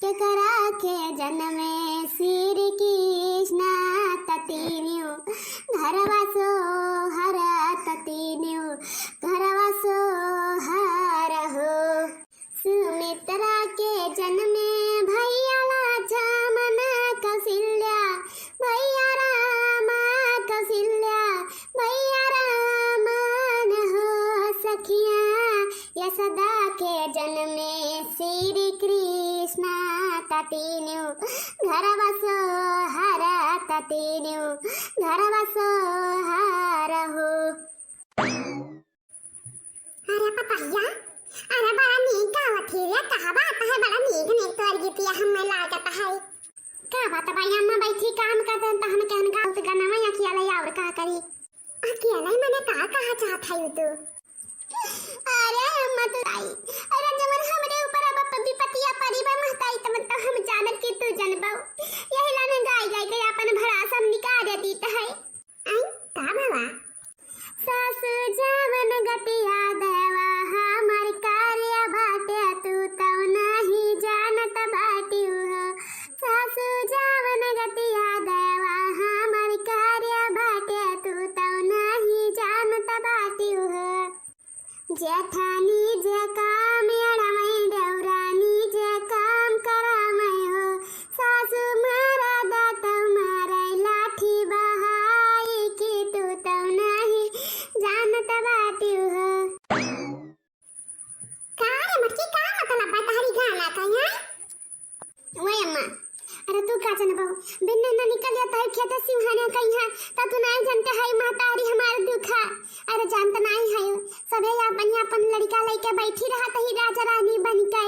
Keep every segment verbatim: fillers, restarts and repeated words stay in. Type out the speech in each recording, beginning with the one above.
केकरा के जनमे श्री कृष्ण ततिन्यू, घरवा सोहर ततिन्यू, घरवा सोहर हो। सुमित्रा के जनमे भैया लक्ष्मण कौशल्या, भैया राम कौशल्या, भैया राम न हो सखिया। यशोदा के जनमे श्री कृष्ण ततिन्यू, घरवा सोहर ततिन्यू, घरवा सोहर हो। अरे पतहिया, अरे बड़ा नीक गावत ही रे, का बात है, बड़ा नीक नीक तोर गीतिया हमें लागत है। का बात बा अम्मा, बैठी काम करत हन त हम कहन गावत गनवा अकेला और का करी? अकेला मने का कहा चाहत है तू? अरे अम्मा तू आई, अरे जवन हमरे ऊपर अब विपतिया पड़ी बा महतारी, तब तो हम जानत कि तू जनबऊ। यही लाने गाय गाय के अपन भड़ास हम निकाल दीत है। आई, का बाबा? सासु जवन गतिया देवा हमर कार्य बाटे, तू तौ नाही जानत बाटिउ हो। सासु जवन गतिया देवा हमर कार्य बाटे, तू तौ नाही जानत बाटिउ हो। जेठानी जे काम अड़वई, देवरानी जे काम करावई हो, सासु मारा दातौ मारै लाठी बहाई कि तू तौ नाही जानत बाटिउ हो। का रे मटकी, का मतलब बा तहरी गाना का यहाँ? ओए अम्मा, अरे तू का जनबहू, बिन नैना निकल जात है खेते सिंहाने कहिया, त तू नाई जानते है महतारी हमार दुखा। अरे जानत नाई है, सबे आपन आपन लड़का लइके बैठी रहत ही राजा रानी बन के।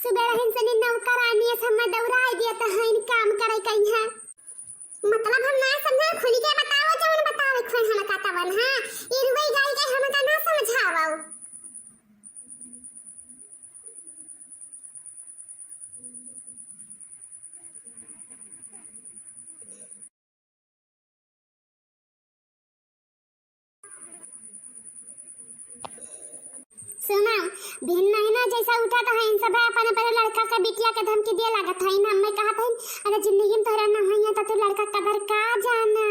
सुबह रहन से नौकरानी से हमें दौड़ाई दियत है काम करे कहिया। मतलब हम ना समझा, खुल के बताओ, जवन बतावे खोए हम का तवन, हाँ? ई रुई गाई के हमका ना समझावो। सुना, भिन्न ही ना जैसा उठत है, इन सब अपने अपने लड़का के बिटिया के धमकी दिए लागत है। इन हमें कहत है, अरे जिंदगी में तोहरा ना होइए तो तू लड़का कदर का जानो,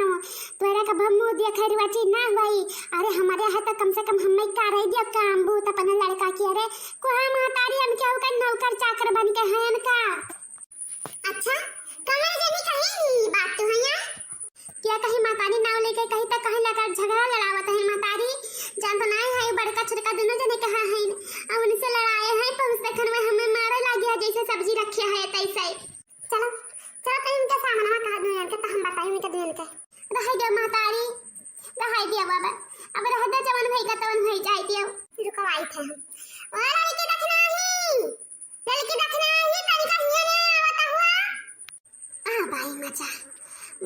तोहरा का भम्मू दिया खैरुआ चीज ना होई। अरे हमारे यहाँ तो कम से कम हमें का रह दिया काम बूत अपने लड़का की। अरे कोहा महतारी हम केहू का नौकर चाकर बन के हैं का? अच्छा, कमर जनी कहीं नहीं बात तू है यहाँ? क्या कहीं महतारी नाव लेके कहीं तक कहीं लगा झगड़ा लड़ावत है महतारी। जान तो नाई है बड़का छोटका दोनों जने कहाँ हैं, अब उनसे लड़ाए हैं पहुँच देखन में हमें मारे लागे है जैसे सब्जी रखे है तैसे। चलो, चलो कहीं उनके सामने में कहा दुनिया के तो हम बताई उनके दुनिया के। रह गया महतारी, रह गया बाबा, अब रह दे जवन भई का तवन भई जाए दियो। रुको आई थे हम। ओ लड़की दखना ही, लड़की दखना ही, तनिका हिया ने आवत हुआ। आ बाई मजा,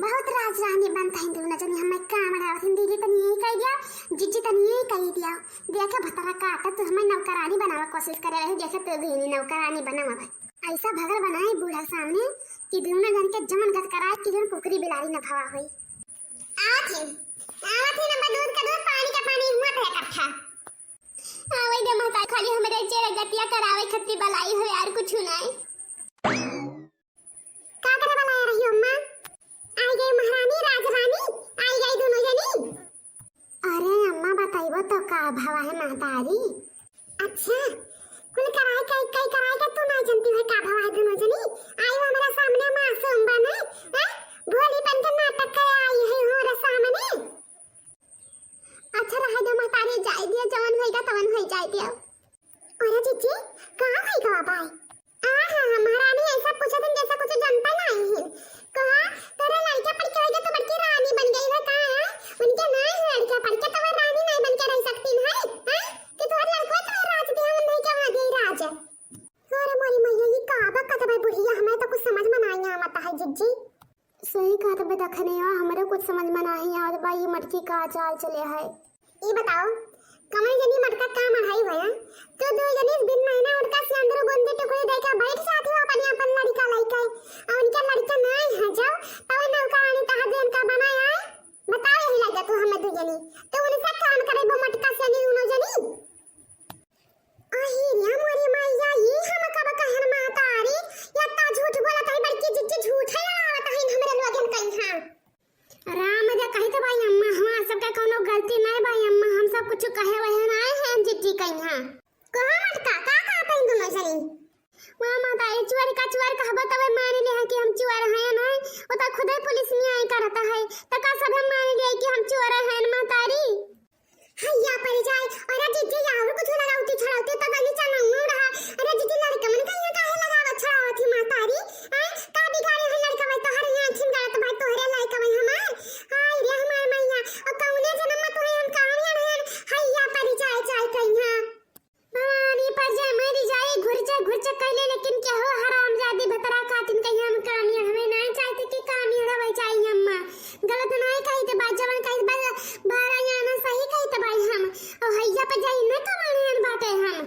बहुत राज रानी बनता है दुनो जनी, हमें काम अड़ावत है, दीदी तनी यही कह दिया, जिज्जी तनी यही कह दिया। देखे भतरा काटा, तू हमें नौकरानी बनावा कोशिश करे रहे, देखे तू भी नहीं नौकरानी बनावा भाई। ऐसा भगर बनाए बूढ़ा सामने कि दुनो जन के जमन गत कराए कि जन कुकरी बिलारी न भवा होई। आवत है, आवत है, नंबर दूध का दूध, पानी का पानी हुआ था इकट्ठा। आवे दे महतारी, खाली हमरे चेहरे गतिया करावे खत्ती बलाई हो यार, कुछ नहीं। का करे वाला रही अम्मा? आई गई महारानी, राजरानी, आई गई दोनों जनी। अरे अम्मा, बताइबो तो का भवा है महतारी? अच्छा, कुल कराए के, कई कराए के तू ना जानती है का भवा है दोनों जनी? आई वो हमारा सामने मासूम बने, हैं? भोली बन के नाटक करे आई है हमारे सामने। अच्छा रहे दो महतारी, जाए दियो, जवन होइगा तवन होई जाए दियो। अरे जीजी, का होइगा बाबा? आहा, महारानी ऐसा पूछत हन जैसे कुछ जनता नहीं है। कहा, तेरे लड़के पढ़ के होइगा तो बड़की रानी बन गई है का, हैं? उनके नहीं है लड़के पढ़ के तो वो रानी नहीं बन के रह सकती है, हैं? कि तोहर लड़को तो राज दिया, हम नहीं क्या वहाँ गई राज। अरे मोरी मैया, ये का बकत भाई बुढ़िया, हमें तो कुछ समझ में नहीं आवता है जीजी। सही कहत बे दखनिया, हमरे कुछ समझ में नाही आवत बा, ई मटकी का चाल चले है। ई बताओ, कमल जनी मटका का मढ़ाई भया? तू दू जनी बिन महीना उनका सिंदूर बुंदी टुकड़ी दे के बैठ जाती हो अपने अपन लड़का लइके, और उनके लड़का नहीं है जब, तब नौकरानी तहा दिन का बनाया है? बताओ यही लगे तू हमें दू जनी, तू उनसे काम करे वो मटका से नहीं उनो जनी? अही रे मोरी मैया, ई हम कब कहन महतारी, या ता झूठ चुअर का चुअर कहबो तबे मानी ले हैं कि हम चुअर हैं ना, वो तो खुदे पुलिस न्याय करता है, तो का सब हम मानी ले कि हम चुअर हैं महतारी? हैया परि जाए। अरे जीजी, और कुछ लगावती छड़ावती तो गली चलऊँ रहा। अरे जीजी, लड़कमन का यहाँ काहे लगावत छड़ावत ही महतारी? आय, का बिगाड़े है लड़कवा तोहरे आँखिन गड़त बा तोहरे लड़कवा हमार? हाय रे हमार मैया, और कौने जन्म में तोहे हम कहाँ रहन? हैया परि जाए, जाए कहीं। भवानी पर जय मरि जाए, घुरचक घुरचक कैले, लेकिन केहू हरामजादी भतरा काटिन कहीं हम कामियान हमें नाहीं चाहते कि कामियान हमें चाहिए अम्मा। गलत नाहीं कहित बा, जवन कहित बा, बारा जाना सही कहित बा हम। और हैया पे जाई न कमाने बाटे हम।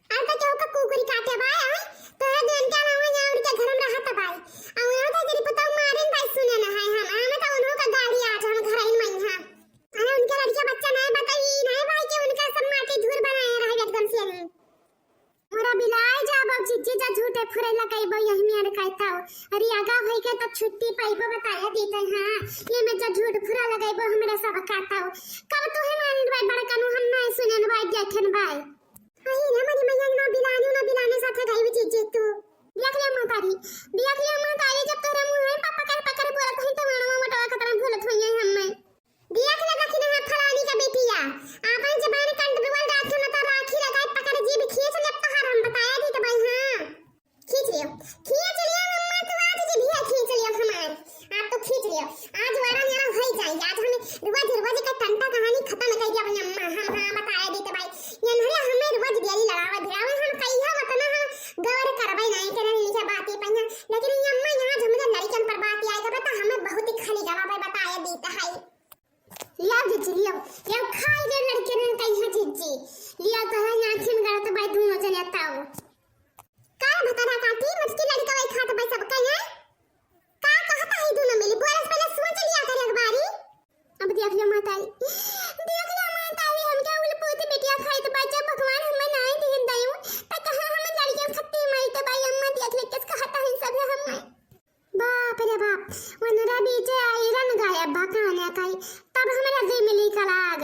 आज तक केहू का कुकुरी काटे बा, आय? तोहरा देन के अलावा यहाँ उनके घर में रहत बा। और यहाँ तो तेरी पता मारेन भाई सुने ना है हम। हमें तो उन्हों का गाड़ी आज हम घर ही में हैं। अरे उनके लड़के बच्चा नाहीं बताई, नाहीं भाई कि उनका सब माटी धूर बनाए रहे एकदम से नहीं। मोरा बिलाए जा बाबू जीजी, जा झूठे फुरे लगइबो यही में अड़काइताओ। अरे आगा होई के तब छुट्टी पाइबो बताया दीते हाँ। ये में जा झूठ फुरा लगइबो हमरा सब काताओ। कब तू है मानिन भाई बड़कनु हम नाहीं सुनेन भाई देखेन भाई। अरे रे मरी मैया ना बिलाने ना बिलाने साथे गई जीजी तू। देख ले महतारी, देख ले महतारी, जब तोरे मुँह है पकड़ पकड़ बोलत है तो मानवा मोटवा खतरा बोलत होई है हमें। देख ले दखिन है फलानी का बेटिया, आपन जबान control राखियो, न तो राखी लगाए पकड़ जीभ खींच लेब तोहार, हम बताया दी तो भाई। हाँ, खींच लियो, खींच लियो अम्मा, तू आज जीभिया खींच लियो हमार, आप तो खींच लियो। आज वारा न्यारा होई जाए, आज हम रोज रोज का टंटा कहानी खत्म कर दिया भाई अम्मा, हम हाँ बताया दी तो भाई। ये नहीं हमें रोज डेली लड़ावा भिड़ावा, हम कहिया वतना हम गौर करबै नहीं करे नीचे बाती पहिया, लेकिन ये अम्मा यहाँ जो मुझे लड़कन पर बात आएगा बता हमें बहुत ही खाली जवाब है बताया दी तो है। लियाओ जीजी, लियाओ, लियाओ, खाई ले लड़के ने कहीं है जीजी। लियाओ तो है, आँखिन गड़त बाई दोनों जने ताओ। का भतरा काटी, मटकी लड़का वही खात बाई सब कहीं है? का कहता है दोनों मिली? बोलस पहले सोच लिया कर एक बारी। अब देख ले महतारी, देख ले महतारी, हम क्या उलपूत बिटिया खाई तो बच्चा भगवान हमें नाई दीन दयू, त कहाँ हम लड़के खत्ती मारी तो बाई अम्मा देख ले किस कहता है सब हमें। बाप रे बाप, वनरा बीचे आयरन गायब बा कान्या काई, तब हमरा दुई मिली का लाग।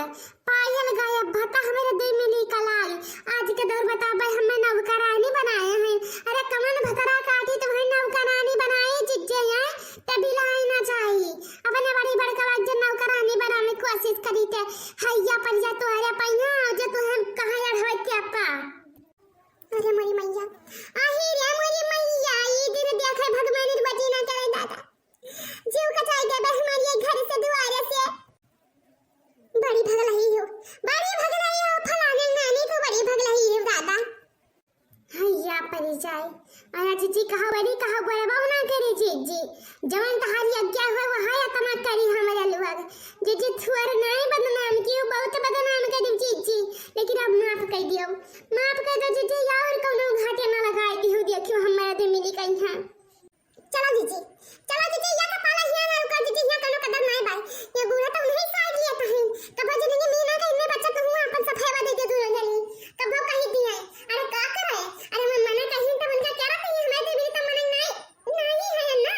पायल गायब बा त हमरा दुई मिली का लाग। आज के दौर बताबे हमें नौकरानी बनाए हैं। अरे कमन भतरा काटी तुम्हें नौकरानी बनाए जिज्जे हैं, ते बिलाई ना जाई। अपने बड़ी बड़का बात जो नौकरानी बनाने कोशिश करी ते हैया पर जा तोहरे पहिया जो तुहे कहाँ अढ़वत के आपा। अरे मोरी मैया, आही रे मोरी मैया, ई दिन देखे भगवान रे बची ना करे दादा। जीव कचाई देबे हमारी ये घर से दुआरे से। बड़ी भगलही हो, बड़ी भगलही हो, फलाने नानी तो बड़ी भगलही हो दादा। हैया परी जाए। अरे जीजी कहा बड़ी कहा बड़ा बाबू ना करे जीजी। जवन तहारी आज्ञा हो वह है अतना करी हमारे लोग। जीजी थुअर नाई बदनाम की, बहुत बदनाम करी जीजी। लेकिन अब माफ कर दियो। माफ कर दो जीजी, या और कौनो घाटे ना लगाए दियो, देखियो हमारे दे मिली कहीं है। चलो जीजी, चलो जीजी, या कपाला हिया ना रुका जीजी, हिया कौनो कदर नाई बाई। ये बूढ़ा तो उन्हीं साइड लिया था ही। कब जिंदगी में ना कहीं में बच्चा कहूँ अपन सफेवा दे दे दूर जली। कब कही दिए, अरे का करे? अरे मैं मना कहीं तो उनका क्या रहता है, हमारे दे मिली तो मना नाई, नाई है ना।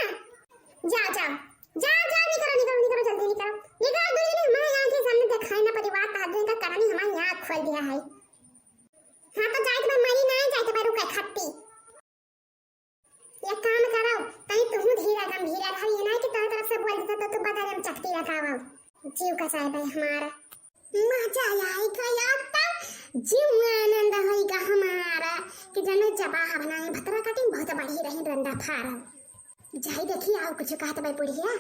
जाओ, जाओ, जाओ, जाओ, निकलो, निकलो, निकलो, जल्दी निकलो। निकलो, दो जने हमारे यहाँ के सामने दिखाई ना परिवार, ताजन का करनी हमारे यहाँ खोल दिया है। हाँ, तो जाए तो भाई मरी ना, जाए तो भाई रुके खत्ती। एक काम करो, तई तुहू धीरा गंभीरा रहो, ये ना कि तोहरे तरफ से बोल देता तो तू बदले में चकती लगावा। जीव कचाए भाई हमारा। मजा आई गया तब जीव आनंद होई गा हमारा कि जने जवाब ना है, भतरा कटिंग बहुत बढ़ी रही रंडा फारम। जाई देखी आओ कुछ कहत बा बुढ़िया।